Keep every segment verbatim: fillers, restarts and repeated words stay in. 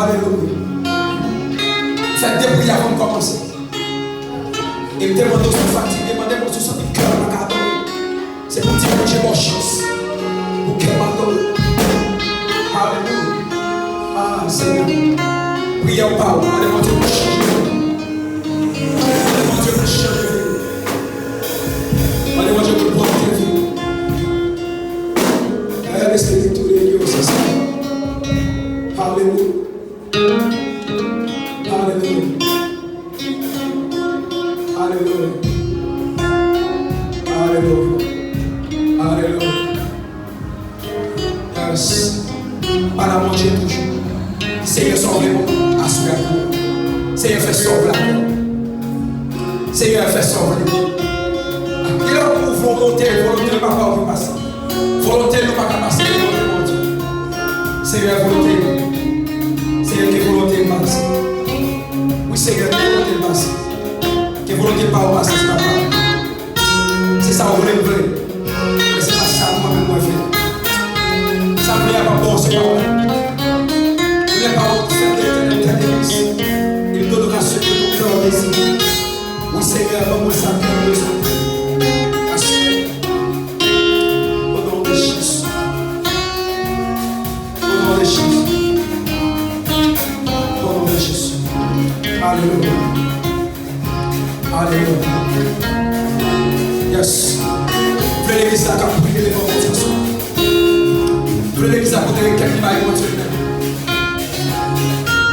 Alelouya. Fè de priyè avan m kòmanse. E m te mande w si w fatige, mande Bondye si w santi kè w pa ka adore. Se pou di Bondye ba w chans pou kè w adore. Alelouya. Ah, Senyè. Priyè w pa w. Mande Bondye pou chanje. Mande Bondye pou chanje. Mande Bondye pou l pwòpte vi w. Aleluya. Aleluya. Aleluya. Aleluya. Aleluya. Aleluya. Yes. Pale a Bondye toujou. Senyè, sa w vle pou mwen aswè a pou ou. Senyè, fè sa w vle avè m. Senyè, fè sa w vle. Gen lè pou volonte, volonte papa ou vin pase. Volonte nou pa ka pase, volonte Bondye. Senyè, volonte. Senyè, ke volonte pase. Wi, Senyè, ke volonte pase. Ke volonte pa ou pase, se papa. Se sa ou vle m vle. Men se pa sa mwen menm mwen vle. Sa m vle a pa bon, se pa ou. Vle pa ou, sèl de Letènèl tèt e plis. Il donnera ce que ton cœur désire. Wi, Senyè, ban mwen sa ke mwen bezwen. Aswè. O non de Jezi. O non de Jezi. O non de Jezi. Alelouya. Alelouya. Yes. Vle legliz la k ap priye devan Bondye aswè. Vle legliz la pote rekèt li bay Bondye menm.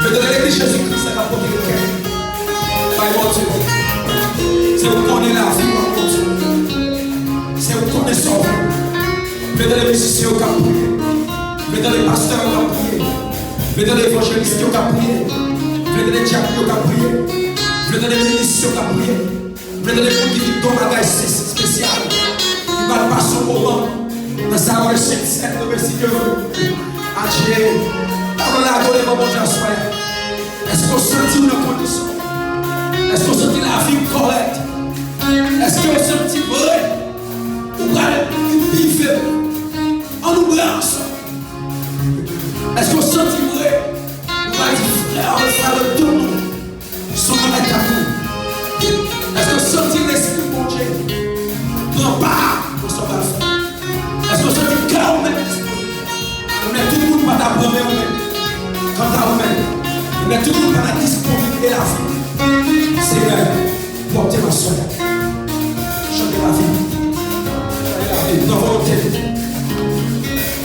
Vle tande legliz Jezi Kris la k ap pote rekèt li bay Bondye. Se ou konnen lavi w ak Bondye. Se ou konnen sa w vle. Vle tande mizisyen yo k ap priye. Vle tande pastè yo k ap priye. Vle tande evanjelis yo k ap priye. Vle tande dyak yo k ap priye. Vle tande minis yo k ap priye. Vle tande moun ki vin don bagay espesyal. Ki pral pase yon moman nan sa yo rele Sent Sèn, nan Mesi Devan. Adye, pa pran lago devan Bondye aswè a. Èske w santi w nan kondisyon? Èske w santi lavi w kòrèk? Èske w santi vre ou pral vin pi viv? Ann nou bran ansanm. Èske w santi vre ou pral di, frè, frè, tout moun sou nan eta pou? Èske w santi Lespri Bondye pran pa nan sa w pral fè? Èske w santi kè w menm disponib? Ou menm tout moun pa ta pran men ou menm. Kanta ou menm, ou menm tout moun pa ta disponib e lavi. Senyè, pwòpte m aswè a. Chanje lavi m. Chanje lavi m. Nan volonte m.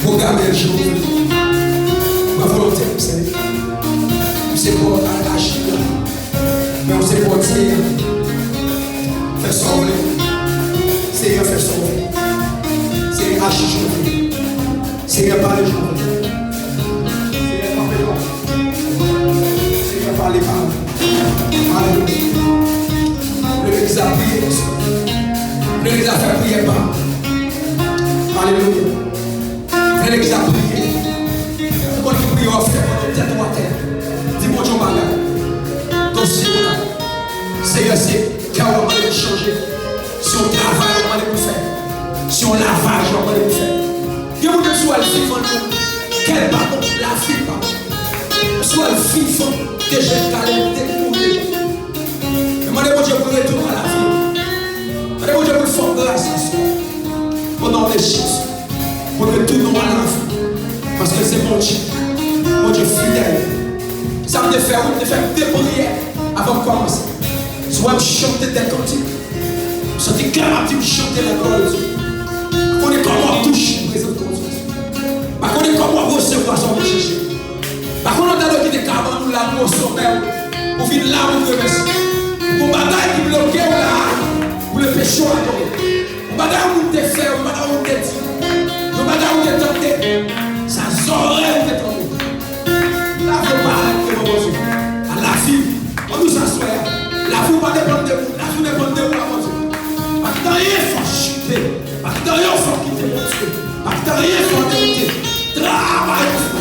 Pwograme l jan ou vle. Pran volonte m, Senyè. M se pòt a aji la. Men w se pòt, Senyè. Fè sa w vle. Senyè, fè sa w vle. Senyè, aji jan w vle. Senyè, pale jan w vle. Senyè, kanpe pa. Senyè, pale pa. Alelouya. Leve legliz la priye. Leve legliz la fè priyè pa. Alelouya. Leve legliz la priye. Ou konn ki priyè w ap fè pandan tèt ou atè. Di Bondye yon bagay. Dosye w la. Senyè, se kè w ap mande pou chanje. Se yon travay w ap mande pou fè. Se yon lavaj w ap mande pou fè. Gen moun menm si w wè l vivan, l mouri. Kè l pa bon, lavi l pa bon. Si w wè l vivan, deja l kale, l te mouri deja. Men mande Bondye pou l retounen a lavi. Mande Bondye pou l fè w gras aswè. O non de Jezi. Pou l retounen a lavi. Paske se Bondye. Bondye fidèl. Sa m te fè, wi, m te fè de priyè avan m kòmanse. Si w wè m chante de kantik. M santi kè m ap di m chante la glwa de Dye. Pa konnen kòman w ap touche prezans Bondye. Pa konnen kòman w ap resevwa sa w vin chèche. Pa konnen w ta dwe kite kabann ou la pou w somè w. Ou vin la pou w remèsye. Gon bagay ki bloke w la pou lepeche w adore. Gon bagay yon moun te fè, gon bagay yon moun te di, gon bagay ou te tande, sa zòrèy ou te tande. Lavi w parèt devan Bondye. A lavi w. Ann nou aswè a. Lavi w pa depann de moun. Lavi w depann de ou a Bondye. Pa kite anyen fè w chite. Pa kite anyen fè w kite Bondye. Pa kite anyen fè w dewoute. Travay pou fè.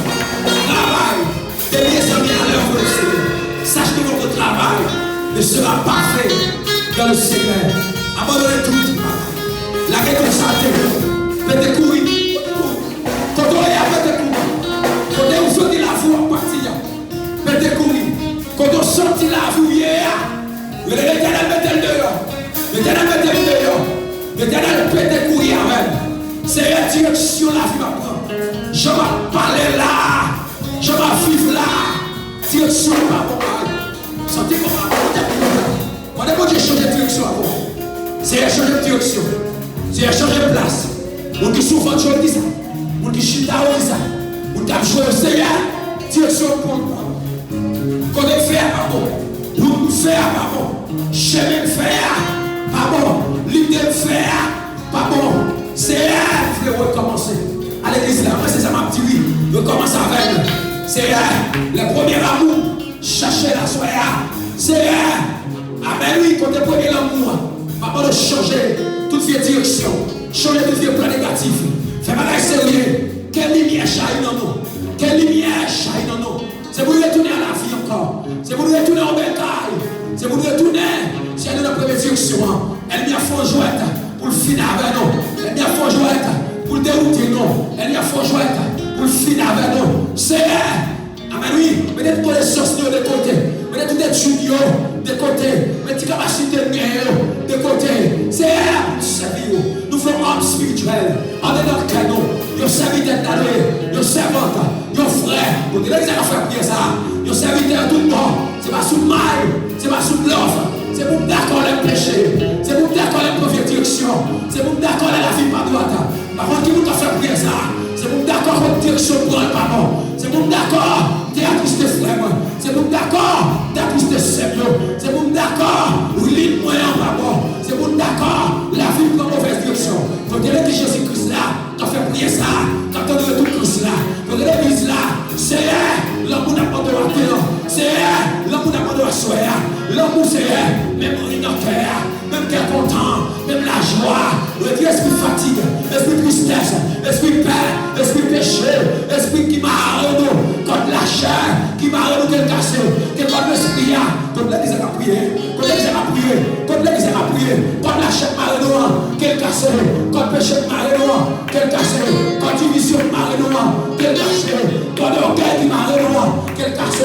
Travay. Tes pieds sont mis à l'œuvre au Seigneur. Sache que votre travail ne sera pas fait dans le Seigneur. Abandone tout. Lage tout sa atè. Pete kouri. Kote w ye a, pete kouri. Kote w soti la, fou ap pati a. Yo di Letènèl mete l deyò. Letènèl mete l deyò. Letènèl pete kouri avè l. Seyè, direksyon lavi m ap pran. Jan m ap pale la a, jan m ap viv la a, direksyon an pa bon bay. Santi kòman Bondye ap viv la. Mande Bondye chanje direksyon avè w. Seyè, chanje m direksyon. Seyè, chanje m plas. Moun ki sou vant yo di sa. Moun ki chita yo di sa. Moun k ap jwe yo, Seyè, direksyon an pran. Kote m fè a pa bon. Wout m fè a pa bon. Chemen m fè a pa bon. Lide m fè a pa bon. Seyè, m vle rekòmanse. A legliz la, mwen se sa m ap di wi. Rekòmanse avè m. Seyè, le premye amou, chache l aswè a. Seyè, amèn wi, kote premye lanmou an. Papa, nou chanje tout vye direksyon. Chanje tout vye plan negatif. Fè bagay serye. Ke limyè chayi nan nou. Ke limyè chayi nan nou. Se pou nou retounen a lavi ankò. Se pou nou retounen an bèl kay. Se pou nou retounen. Seyè, nou nan premye direksyon an. Ènmi a fè yon jwèt pou l fini avè nou. Ènmi a fè yon jwèt pou l dewoute nou. Ènmi a fè yon jwèt pou l fini avè nou. Seyè, amèn wi. Mete tout konesans nou yo de kote. Mete tout etid yo de kote. Mete ti kapasite nou genyen yo de kote. Seyè, pou n sèvi ou. Nou vle yon òm espirityèl andedan kè nou. Yon sèvitè k ta dwe, yon sèvant, yon frè. Kote legliz la ka fè priyè sa a. Yon sèvitè tout bon. Se pa sou may, se pa sou blòf. Se pou m dakò lè m peche. Se pou m dakò lè m pran vye direksyon. Se pou m dakò lè lavi m pa dwat. Pa kont ki moun k ap fè priyè sa a. Se pou m dakò kont direksyon m pran l pa bon. Se pou m dakò m te atriste frè mwen. Se pou m dakò m te atriste sè m yo. Se pou m dakò lit mwen an pa bon. Se pou m dakò lavi m pran movèz direksyon. Kote legliz Jezi Kris la k ap fè priyè sa a, k ap tande retou Kris la. Kote legliz la, Seyè, lanmou n ap mande w atè an. Seyè, lanmou n ap mande w aswè a. Lanmou, Seyè, menm ri nan kè a. Menm kè kontan, menm lajwa, retire espri fatig, espri tristès, espri pè, espri peche, espri ki mare nou, kòd lachè ki mare nou, ke l kase, ke kòd lespri a, kot legliz la ka priye, kot legliz la ka priye, kot legliz la ka priye, kòd lachè k mare nou an, ke l kase, kòd peche k mare nou an, ke l kase, kòd divizyon k mare nou an, ke l kase, kòd ògèy ki mare nou an, ke l kase.